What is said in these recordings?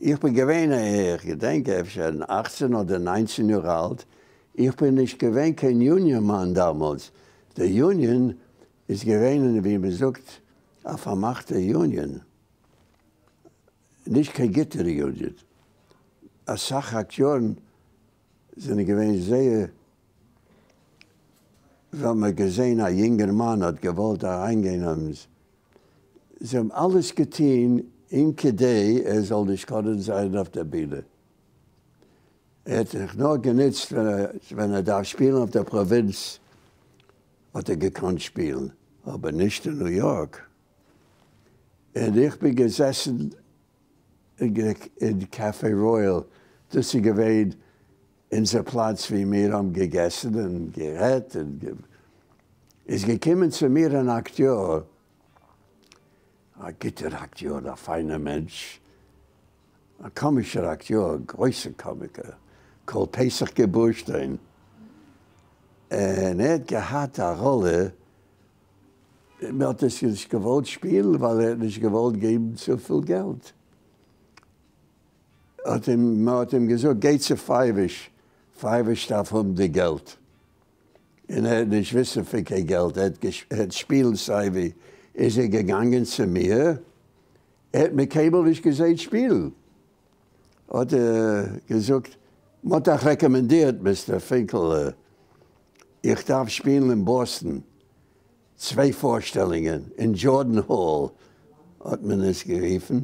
איך בין געווען, איך געדענק, אפשר 18 אדער 19 יאר אלט. איך בין נישט געווען קיין union מאן דאמאלס. די union איז געווען, ווי מען זאגט, א פארמאכטע union. נישט קיין גוטער union. אסאך אקטיארן זענען געווען זייער, ווען מ'האט געזען א יונגערמאן האט געוואלט אריינגיין, האבן זיי האבן אלעס געטון אים כדי ער זאל נישט קענען זיין אויף דער בינע. ער האט זיך נאר גענוצט ווען ער דארף שפילן אויף דער פראווינץ האט ער געקאנט שפילן, אבער נישט אין ניו יארק. און איך בין געזעסן אין קעפע רויעל, דאס איז געווען אונזער פלאץ ווי מיר האבן געגעסן און גערעדט. און איז געקומען צו מיר אן אקטיאר, א גוטער אקטיאר, א פיינער מענטש, א קאמישער אקטיאר, גרויסער קאמיקער, קול פסח געבורשטיין, און ער האט געהאט א ראלע. מען האט עס נישט געוואלט שפילן ווייל ער האט נישט געוואלט געבן צופיל געלט. האט אים, מען האט אים געזאגט גיי צו פייוויש, פייוויש דארף האבן די געלט. און ער האט נישט וויסן פון קיין געלט, ער האט שפילן סייווי. איז ער געגאנגען צו מיר, ער האט מיר קיינמאל נישט געזעהן שפילן. האט ער געזאגט, מען האט אייך רעקאמענדירט מיסטער פינקל, איך דארף שפילן אין באסטן צוויי פארשטעלונגען, אין דזשארדען האל האט מען עס גערופן.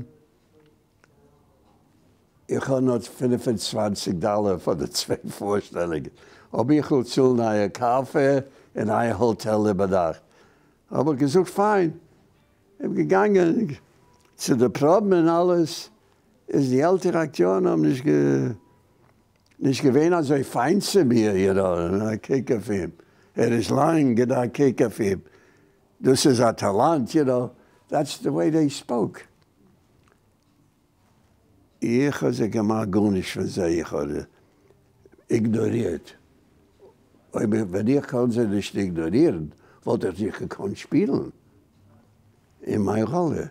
איך האב נאר 25 דאלער פאר די צוויי פארשטעלונגען, אבער איך וויל צאלן אייער קאפע און אייער האטעל איבערנאכט. האב איך געזאגט פיין. איך בין געגאנגען צו די פראבן און אלעס, איז די עלטערע אקטיארן האבן נישט נישט געווען אזוי פיין צו מיר, you know, און איך קוק אויף אים, ער איז לאנג און איך קוק אויף אים, דאס איז א טאלאנט, you know, that's the way they spoke. איך האב זיי געמאכט גארנישט פון זיי, איך האב איגנארירט. אויב ווען איך קען זיי נישט איגנארירן, וואלט איך זיך געקאנט שפילן אין מיין ראלע.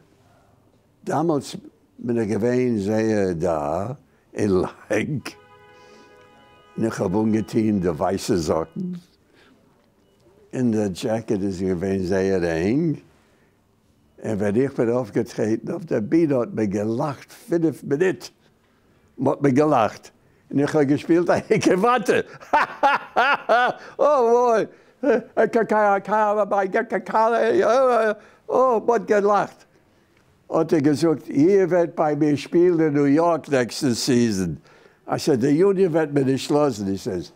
דאמאלס בין איך געווען זייער דאר און לאנג, און איך האב אנגעטוהן די ווייסע זאקן, און די דזשעקעט איז געווען זייער ענג, און ווען איך בין אויפגעטרעטן אויף דער בינע האט מען געלאכט 5 מינוט, מ'האט מיר געלאכט, און איך האב געשפילט א היקעוואטע, האהאהא, אוי אוי, מ'האט געלאכט. האט ער געזאגט, איר וועט ביי מיר שפילן אין ניו יארק נעקסטן season. I said, די union וועט מיר נישט לאזן. He says,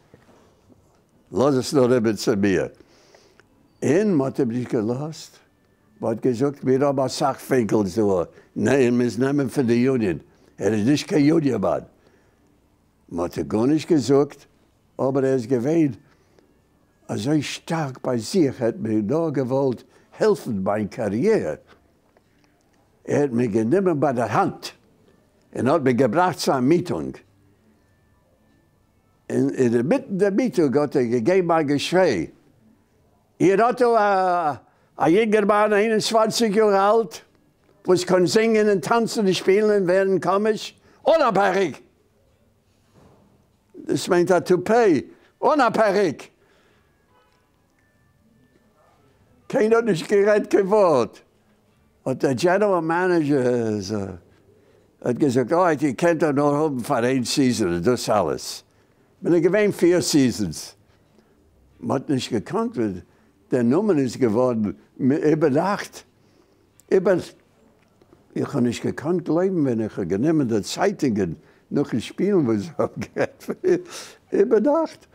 לאז עס נאר איבער צו מיר. און מ'האט אים נישט געלאזט. מ'האט געזאגט, מיר האבן אסאך פינקלס דא. ניין, מ'מוז נעמען פון די union. ער איז נישט קיין union מאן. מ'האט אים גארנישט געזאגט, אבער ער איז געווען אזוי שטארק ביי זיך, ער האט מיר נאר געוואלט העלפן מיין קאריערע. ער האט מיר גענומען ביי דער האנט און האט מיר געבראכט צו א מיטונג. און אינמיטן דער מיטונג האט ער געגעבן א געשריי, איר האט דא א יונגערמאן 21 יאר אלט, וואס קען זינגען און טאנצן און שפילן און ווערן קאמיש, אן א פעריק. דאס מיינט א טופעי, אן א פעריק. קיינער האט נישט גערעדט קיין ווארט. האט דער general manager האט געזאגט, אוי, איר קענט דאך נאר האבן פאר איין season, דאס אלעס. בין איך געווען פיר seasons. מ'האט נישט געקאנט, דער נאמען איז געווארן איבערנאכט. איבער, איך האב נישט געקאנט גלייבן ווען איך האב גענומען די צייטונגען נאכן שפילן וואס איך האב גערעדט פון איבערנאכט.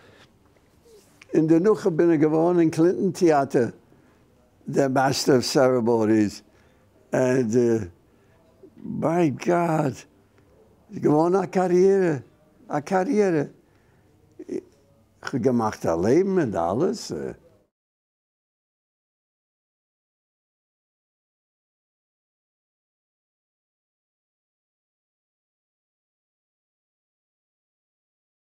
און דערנאך בין איך געווארן אין קלינטאן טעאטער דער master of ceremonies. And my God, איז געווארן א קאריערע, א קאריערע. איך האב געמאכט א לעבן און אלעס.